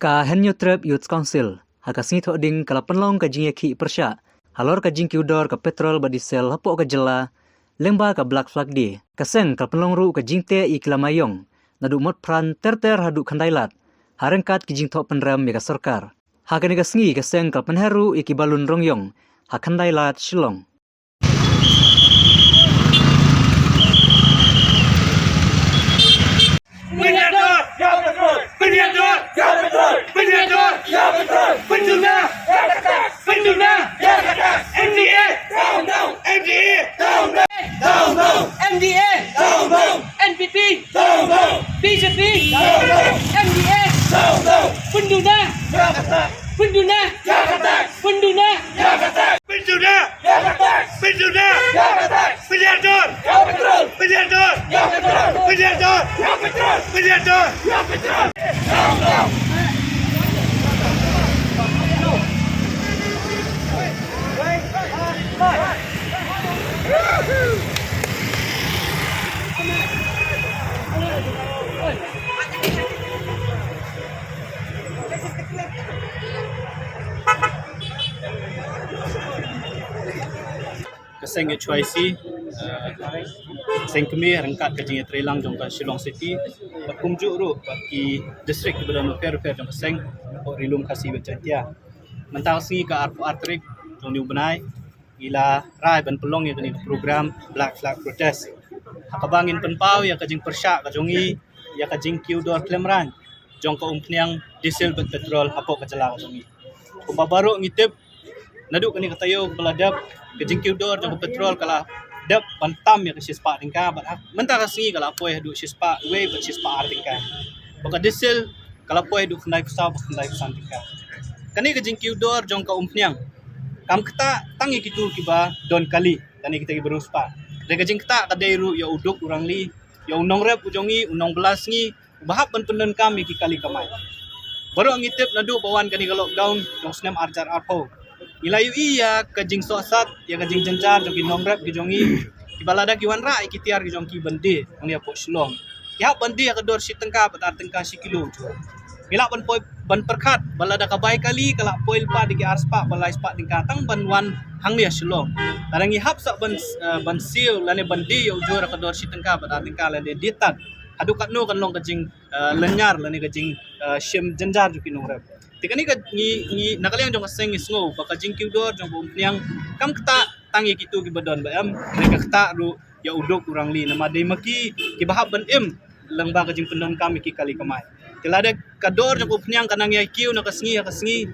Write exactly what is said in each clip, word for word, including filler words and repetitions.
Ka Hynñiewtrep Youth Council ha ka sngi Thohdieng ka la pynlong ka jingïakhih pyrshah halor ka jingkiew dor ka petrol bad diesel hapoh ka jylla lyngba ka Black Flag Day. Ka seng ka la pynlong ruh ka jingteh ïa ki lama ïong naduh Motphran ter ter haduh Khyndailad ha ryngkat ki jingthoh pynrem ïa ka sorkar. Ha kane ka sngi ka seng ka la pynher ruh ïa ki balloon rong ïong ha Khyndailad, Shillong. Pynïador ïa petrol! Pynïador ïa petrol! Pynïador ïa petrol! Pynduna ïa ka tax! Pynduna ïa ka tax! M D A! Down, down! M D A! Down, down! Down, down! M D A! Down, down! N P P! Down, down! B J P! Down, down! M D A! Down, down! Pynduna ïa ka tax! Pynduna ïa ka tax! Pynduna ïa ka tax! Pynduna ïa ka tax! Pynduna ïa ka tax! Pynïador ïa petrol! Pynïador ïa petrol! Pynïador ïa petrol! Pynïador ïa petrol! Ka seng H Y C, eh, seng kmie ryngkat ka jingïatreilang jong ka Shillong City, bad kumjuh ruh bad ki district kiba don bapher bapher jong ka seng, hapoh Ri Lum Khasi bad Jaiñtia. Mynta ka sngi ka arphew ar tarik jong une u bnai, ngi la rai ban pynlong ïa kane ka program Black Flag Protest, ha kaba ngin pynpaw ïa ka jingpyrshah ka jong ngi ïa ka jingkiew dor khlem rang jong ka umphniang diesel bad petrol hapoh ka jylla ka jong ngi. Kumba baroh ngi tip, naduh kane ka taïew kaba la dep, ka jingkiew dor jong ka petrol ka la dep ban tam ïa ka shispah tyngka, bad ha mynta ka sngi ka la poi haduh shispah wei bad shispah ar tyngka. Bad ka diesel ka la poi haduh khyndaiphew saw bad khyndaiphew san tyngka. Kane ka jingkiew dor jong ka umphniang kam ktah tang ïa kito kiba don kali, kane kita kiba riewspah. Hynrei ka jingktah ka dei ruh ïa u duk u rangli, ïa u nongrep u jong ngi, u nongbylla sngi, uba hap ban pyndonkam ïa ki kali kamai. Baroh ngi tip naduh ba wan kane ka lockdown jong u snem ar hajar arphew, ngi la ïohi ïa ka jingsohsat, ïa ka jingjynjar jong ki nongrep ki jong ngi, kiba lada ki wanrah ïa ki tiar ki jong ki ban die hangne hapoh Shillong, ki hap ban die ha ka dor shi tyngka bad ar tyngka shi kilo. Ngi lah ban poi, ban pyrkhat ba lada ka bai kali ka la poi lypa da ki arspah bad laispah tyngka tang ban wan hangne ha Shillong. Lada ngi hap sa ban, eh, ban siew lane ban die ïa u jhur ha ka dor shi tyngka bad ar tyngka, lane die tad, haduh katno kan long ka jing, eh, lynñiar lane ka jing, eh, shim jynjar jong ki nongrep. Te kane ka ngi, ngi na ka liang jong ka seng ngi sngew ba ka jingkiew dor jong ka umphniang kam ktah tang ïa kito kiba don ba em, hynrei ka ktah ruh ïa u duk u rangli, namar dei ma ki kiba hap ban im lyngba ka jingpyndonkam ïa ki kali kamai. Te lada ka dor jong ka umphniang ka nang ïa kiew na ka sngi ha ka sngi,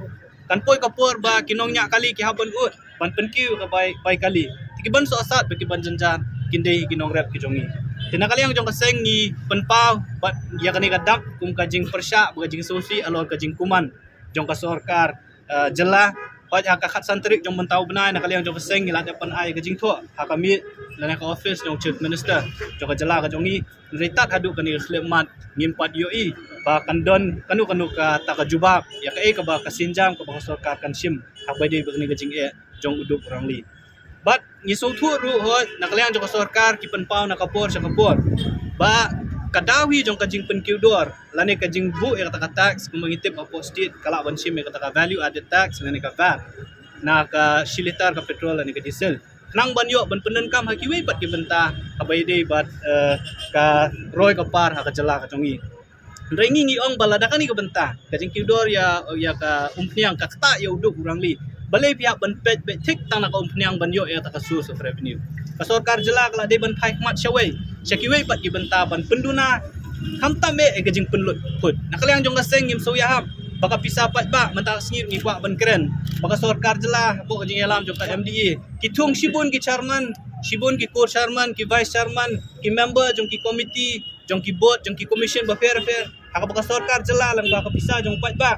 kan poi ka por ba ki nongñiah kali ki hap ban ud ban pynkiew ka bai, bai kali. Te ki ban sohsat bad ki ban jynjar kin dei ki nongrep ki jong ngi. Te na ka liang jong ka seng ngi pynpaw bad ïa kane ka dak kum ka jingpyrshah bad ka jingsngewsih halor ka jingkuman jong ka sorkar, eh, jylla. Hooid, ha ka khatsan tarik jong mynta u bnai, na ka liang jong ka seng ngi la dep ban ai ka jingthoh ha ka miet lane ka office jong Chief Minister jong ka jylla ka jong ngi. Hynrei tad haduh kane ka khyllipmat ngim pat ïohi ba kan don kano kano kata ka jubab ïa kaei kaba ka sienjam kaba ka sorkar kan shim ha kaba ïadei bad kane ka jingeh jong u duk u rangli. Bad ngi sngewthuh ruh, hooid, na ka liang jong ka sorkar ki pynpaw na ka por sha ka por ba ka daw hi jong ka jingpynkiew dor lane ka jingbuh ïa kata ka tax, kumba ngi tip hapoh state ka lah ban shim ïa kata ka value added tax lane ka vat na ka shi litar ka petrol lane ka diesel, khnang ban ïoh ban pyndonkam ha kiwei pat ki bynta kaba ïadei bad, eh, ka roi ka par ha ka jylla ka jong ngi. Hynrei ngi ngi ong ba lada kane ka bynta ka jingkiew dor ïa, ïa ka umphniang ka ktah ïa u duk u rangli, balei phi hap ban peit beit thik tang na ka umphniang ban ïoh ïa kata ka source of revenue? Ka sorkar jylla ka la dei ban phai khmat shawei sha kiwei pat ki bynta ban pynduna, khamtam eh ïa ka jingpynlut phut. Na ka liang jong ka seng ngim sngewïahap ba ka pisa paidbah mynta ka sngi ngi kwah ban kren ba ka sorkar jylla hapoh ka jingïalam jong ka M D A ki thung shibun ki chairman, shibun ki co-chairman, ki vice chairman, ki member jong ki committee, jong ki board, jong ki commission bapher bapher ha kaba ka sorkar jylla lyngba ka pisa jong paidbah,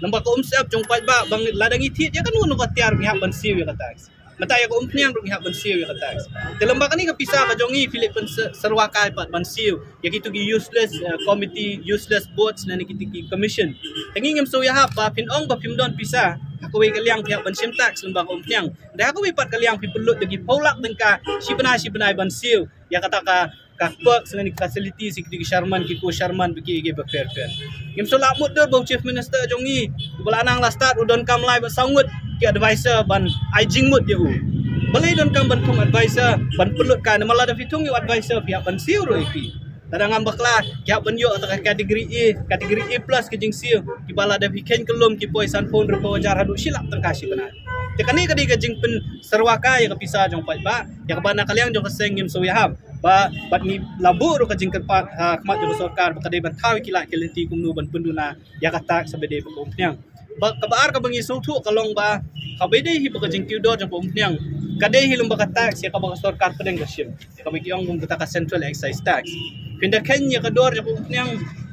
lyngba ka umsyep jong paidbah, ba lada ngi thied ïa kano kano ka tiar ngi hap ban siew ïa ka tax. Mynta ïa ka umphniang ruh ngi hap ban siew ïa ka tax. Te lyngba kane ka pisa ka jong ngi phi leit ban syrwa kai pat ban siew ïa kito ki useless, eh, committee, useless boards lane kito ki commission. Te ngi ngim sngewïahap ba phin ong ba phim don pisa ha kawei ka liang phi hap ban shim tax lyngba ka umphniang, te ha kawei pat ka liang phi pynlut da ki phew lak tyngka shi bnai shi bnai ban siew ïa kata ka ka perks lane ki facilities ïa ki sharman, ki co-sharman, ba ki ïa ki ba pher pher. Ngim shu lah mutdur ba u Chief Minister jong ngi uba la nang la stad u donkam lai bad saw ngut ki advisor ban ai jingmut ïa u. Balei donkam ban thung advisor ban pynlut kai, namar lada phi thung ïa u advisor phi hap ban siew ruh ïa ki. Lada ngam bakla ki hap ban ïoh tang ka category A, category A plus ka jingsiew, kiba lada phi kheiñ kyllum ki poi sanphew hynriewphew hajar haduh shi lak tyngka shi bnai. Te kane ka dei ka jingpynsyrwa kai ïa ka pisa jong paidbah, ïa kaba na ka liang jong ka seng ngim shu ïahap. Ba bad ngi la buh ruh ka jingkyrpad ha khmat jong ka sorkar ba ka dei ban thaw ïa ki lad ki lynti kumno ban pynduna ïa ka tax haba dei ba ka umphniang. Ba kaba ar kaba ngi sngewthuh ka long ba haba dei hi ba ka jingkiew dor jong ka umphniang ka dei hi lem ba ka tax ïa kaba ka sorkar pdeng ka shim, ïa kaba ki ong kum kata ka central excise tax. Phin da kheiñ ïa ka dor jong ka umphniang,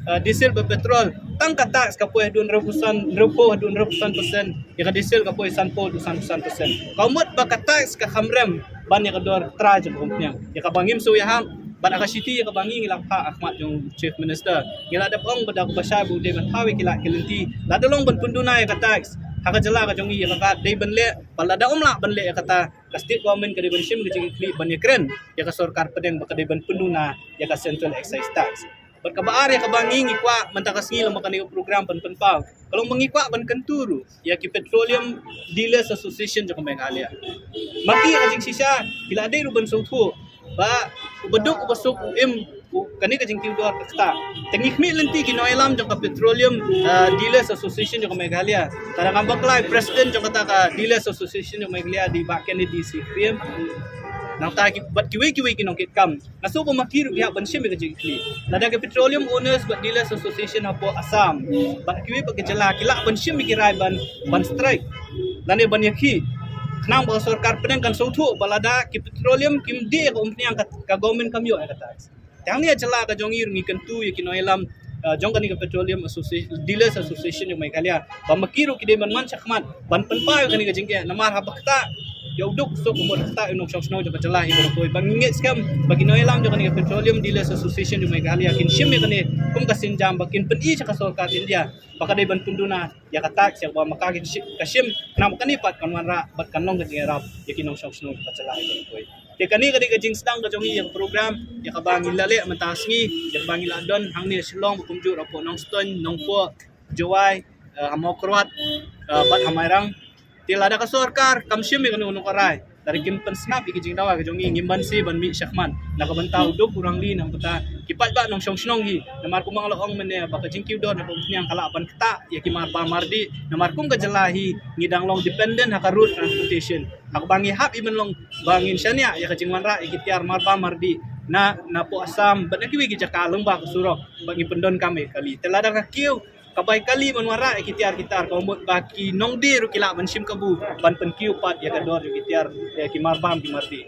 eh, diesel bad petrol, tang ka tax ka poi haduh hynriewphew san, hynriewphew haduh hynriewphew san percent, ïa ka diesel ka poi sanphew haduh sanphew san percent. Ka mut ba ka tax ka kham rem ban ïa ka dor trai jong ka umphniang, ïa kaba ngim shu ïahap. Bad ha ka shithi ïa kaba ngi ngi la phah ha khmat jong u Chief Minister, ngi la dep ong ba da kaba shai ba u dei ban thaw ïa ki lad ki lynti, lada long ban pynduna ïa ka tax ha ka jylla ka jong ngi, ïa kata dei ban leh. Bad lada um lah ban leh ïa kata, ka state government ka dei ban shim ka jingkitkhlieh ban ïakren ïa ka sorkar pdeng ba ka dei ban pynduna ïa ka central excise tax. Bad kaba ar ïa kaba ngi ngi kwah mynta ka sngi lem bad kane ka program ban pynpaw ka long ba ngi kwah ban kyntu ruh ïa ki Petroleum Dealers Association jong ka Meghalaya. Ma ki ha ka jingshisha ki la dei ruh ban sngewthuh ba uba duk uba suk u im, u, kane ka jingkiew dor ka ktah. Te ngi khmih lynti ki nongïalam jong ka Petroleum, ah, Dealers Association jong ka Meghalaya. Lada ngam bakla, president jong kata ka Dealers Association jong ka Meghalaya dei Bah Kennedy Syiemlieh. Nangta ki, bad kiwei kiwei ki nongkitkam. Nga sngew ba ma ki ruh ki hap ban shim ïa ka jingkitkhlieh. Lada ka Petroleum Owners bad Dealers Association hapoh Assam bad kiwei pat ki jylla ki lah ban shim ïa ki rai ban, ban strike lane ban ïakhih, khnang ba ka sorkar pdeng kan sngewthuh ba lada ki petroleum kim die ïa ka umphniang ka, ka government kam ïoh ïa ka tax. Te hangne ha jylla ka jong ngi ruh ngi kyntu ïa ki nongïalam, eh, jong kane ka Petroleum Association, Dealers Association jong Meghalaya ba ma ki ruh ki dei ban wan shakhmat ban pynpaw ïa kane ka jingeh, namar haba ktah ïa u duk u suk, u mut ktah ïa u nongshong shnong jong ka jylla hi baroh kawei. Ba ngi ngeit skhem ba ki nongïalam jong kane ka Petroleum Dealers Association jong Meghalaya kin shim ïa kane kum ka sienjam ba kin pyni sha ka sorkar India ba ka dei ban pynduna ïa ka tax ïa kaba ma ka ka shim, ka shim, khnang ba kane pat kan wanrah bad kan long ka jingïarap ïa ki nongshong shnong jong ka jylla hi baroh kawei. Te kane ka dei ka jingsdang ka jong ngi ïa ka program ïa kaba ngi la leh mynta ka sngi, ïa kaba ngi la don hangne ha Shillong, kumjuh hapoh Nongstoiñ, Nongpoh, Jowai, eh, ha Mawkyrwat, eh, bad ha Mairang. Te lada ka sorkar kam shim ïa kano kano ka rai, lada kim pynsngap ïa ki jingdawa ka jong ngi, ngim banse ban mih shakhmat na ka bynta u duk u rangli, na ka bynta ki paidbah nongshong shnong hi. Namar kumba nga la ong mynne ba ka jingkiew dor na ka umphniang ka lah ban ktah ïa ki marbam mardih. Namar kum ka jylla hi ngi dang long dependent ha ka road transportation. Ha kaba ngi hap ïa ban long ba ngin shaniah ïa ka jingwanrah ïa ki tiar marbam mardih na, napoh Assam bad na kiwei ki jaka lyngba ka surok ba ngi pyndonkam ïa ka kali. Te lada ka kiew ka bai kali ban wanrah ïa ki tiar ki tar, ka mut ba ki nongdie ruh ki lah ban shim kabu ban pynkiew pat ïa ka dor jong ki tiar, ïa ki marbam ki mardih.